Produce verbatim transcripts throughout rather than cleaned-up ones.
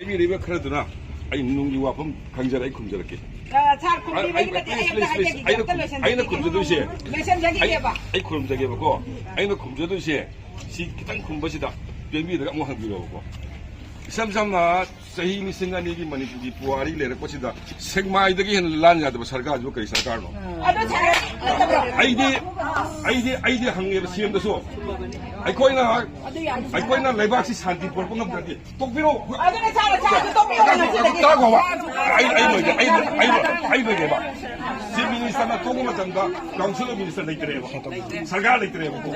ꯄꯤꯔꯤꯕ ꯈꯔꯗꯨꯅ ꯑꯩ ꯅꯨꯡꯒꯤ ꯋꯥꯐꯝ ꯈꯪꯖꯔꯦ, ꯑꯩ ꯈꯨꯝꯖꯔꯛꯀꯦ꯫ ꯑ, ꯁꯥꯔ, ꯈꯨꯝꯕꯤꯕꯒꯤ ꯑꯩ, ꯅꯠꯇꯦ, ꯑꯩ ꯑꯝꯇ please, please, ꯍꯥꯏꯖꯈꯤꯒꯦ, ꯑꯩꯅ ꯑꯝꯇ ꯈꯨꯝ-, ꯂꯣꯏꯁꯟꯖꯈꯤꯒꯦ꯫ ꯑꯩꯅ ꯈꯨꯝꯖꯗꯣꯏꯁꯦ, ꯂꯣꯏꯁꯟꯖꯈꯤꯒꯦꯕ꯫ ꯑꯩ, ꯑꯩ ꯈꯨꯔꯨꯝꯖꯒꯦꯕꯀꯣ꯫ ꯑꯩꯅ ꯈꯨꯝꯖꯗꯣꯏꯁꯦ ꯁꯤ ꯈꯤꯇꯪ ꯈꯨꯝꯕꯁꯤꯗ ꯄꯦꯟꯕꯤꯔꯒ ꯑꯃꯨꯛ ꯍꯪꯕꯤꯔꯛꯑꯣꯕꯀꯣ꯫ ꯏꯁꯝ ꯁꯝꯅ ꯆꯍꯤ ꯂꯤꯁꯤꯡ ꯑꯅꯤꯒꯤ ꯃꯅꯤꯄꯨꯔꯒꯤ ꯄꯨꯋꯥꯔꯤ ꯂꯩꯔꯛꯄꯁꯤꯗ ꯁꯦꯛꯃꯥꯏꯗꯒꯤ ꯍꯦꯟꯅ ꯂꯥꯟ ꯌꯥꯗꯕ ꯁꯔꯀꯥꯔꯁꯤꯕꯨ ꯀꯔꯤ ꯁꯔꯀꯥꯔꯅꯣ? ꯑꯗꯨ ꯁꯔꯀꯥꯔ ꯅꯠꯇꯕ꯭ꯔꯣ? ꯑꯩꯗꯤ, ꯑꯩꯗꯤ, ꯑꯩꯗꯤ ꯍꯪꯉꯦꯕ ꯁꯤ ꯑꯦꯝꯗꯁꯨ꯫ ꯑꯩꯈꯣꯏꯅ, ꯑꯗꯨ ꯌꯥꯝ ꯑꯩꯈꯣꯏꯅ ꯂꯩꯕꯥꯛꯁꯤ ꯁꯥꯟꯇꯤ ꯄꯨꯔꯛꯄ ꯉꯝꯗ꯭ꯔꯗꯤ ꯇꯣꯛꯄꯤꯔꯣ꯫ ꯑꯗꯨꯅ ꯁꯥꯔ, ꯁꯥꯔ, ꯑꯗꯨ ꯇꯣꯛꯄꯤꯌꯣ ꯉꯁꯤꯗꯒꯤ꯫ ꯇꯥꯈꯣꯕ꯫ ꯑꯩ, ꯑꯩ ꯂꯣꯏꯒꯦ, ꯑꯩ, ꯑꯩ, ꯑꯩ ꯂꯣꯏꯒꯦꯕ꯫ Chief Minister ꯅ ꯇꯣꯛꯄ ꯃꯇꯝꯗ Council of Minister ꯂꯩꯇ꯭ꯔꯦꯕ꯫ ꯁꯔꯀꯥꯔ ꯂꯩꯇ꯭ꯔꯦꯕꯀꯣ꯫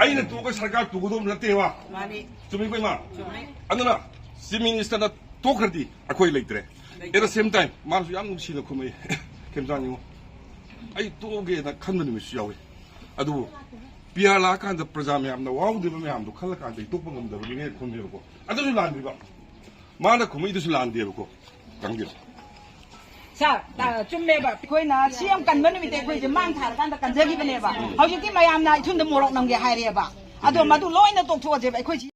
ꯑꯩꯅ ꯇꯣꯛꯑꯒ ꯁꯔꯀꯥꯔ ꯇꯨꯒꯗꯧꯕ ꯅꯠꯇꯦꯕ꯫ ꯃꯥꯅꯤ꯫ ꯆꯨꯝꯃꯤꯀꯣ, ꯏꯃꯥ? ꯆꯨꯝꯃꯤ꯫ ꯑꯗꯨꯅ Chief Minister ꯅ ꯇꯣꯛꯈ꯭ꯔꯗꯤ ꯑꯩꯈꯣꯏ ꯂꯩꯇ꯭ꯔꯦ꯫ ꯂꯩꯇ꯭ꯔꯦ꯫ At the same time, ꯃꯥꯅꯁꯨ ꯌꯥꯝ ꯅꯨꯡꯁꯤꯅ ꯈꯨꯝꯃꯛꯏ꯫ ꯈꯦꯝꯆꯥꯟ ꯌꯦꯡꯉꯣ꯫ ꯑꯩ ꯇꯣꯛꯑꯒꯦꯅ ꯈꯟꯕ ꯅꯨꯃꯤꯠꯁꯨ ꯌꯥꯎꯏ꯫ ꯑꯗꯨꯕꯨ ꯄꯤ ꯑꯥꯔ ꯂꯥꯛꯑꯀꯥꯟꯗ ꯄ꯭ꯔꯖꯥ ꯃꯌꯥꯝꯅ ꯋꯥꯔꯧꯗꯣꯏꯕ ꯃꯌꯥꯝꯗꯣ ꯈꯜꯂꯀꯥꯟꯗ ꯑꯩ ꯇꯣꯛꯄ ꯉꯝꯗꯕꯒꯤꯅꯦ ꯈꯨꯝꯃꯦꯕꯀꯣ꯫ ꯑꯗꯨꯁꯨ ꯂꯥꯟꯗ꯭ꯔꯤꯕ꯫ ꯃꯥꯅ ꯈꯨꯝꯃꯛꯏꯗꯨꯁꯨ ꯂꯥꯟꯗꯦꯕꯀꯣ꯫ ꯈꯪꯕꯤꯔꯣ꯫ ꯁꯥꯔ, ꯇ-, ꯆꯨꯝꯃꯦꯕ꯫ ꯑꯩꯈꯣꯏꯅ ꯁꯤ ꯑꯦꯝ ꯀꯟꯕ ꯅꯨꯃꯤꯠꯇ ꯑꯩꯈꯣꯏꯁꯦ ꯃꯥꯡ ꯊꯥꯔꯀꯥꯟꯗ ꯀꯟꯖꯈꯤꯕꯅꯦꯕ꯫ ꯍꯧꯖꯤꯛꯇꯤ ꯃꯌꯥꯝꯅ ꯏꯊꯨꯟꯗ ꯃꯣꯔꯣꯛ ꯅꯝꯒꯦ ꯍꯥꯏꯔꯦꯕ꯫ ꯑꯗꯣ ꯃꯗꯨ ꯂꯣꯏꯅ ꯇꯣꯛꯊꯣꯛꯑꯁꯦꯕ꯫ ꯑꯩꯈꯣꯏ ꯁꯤ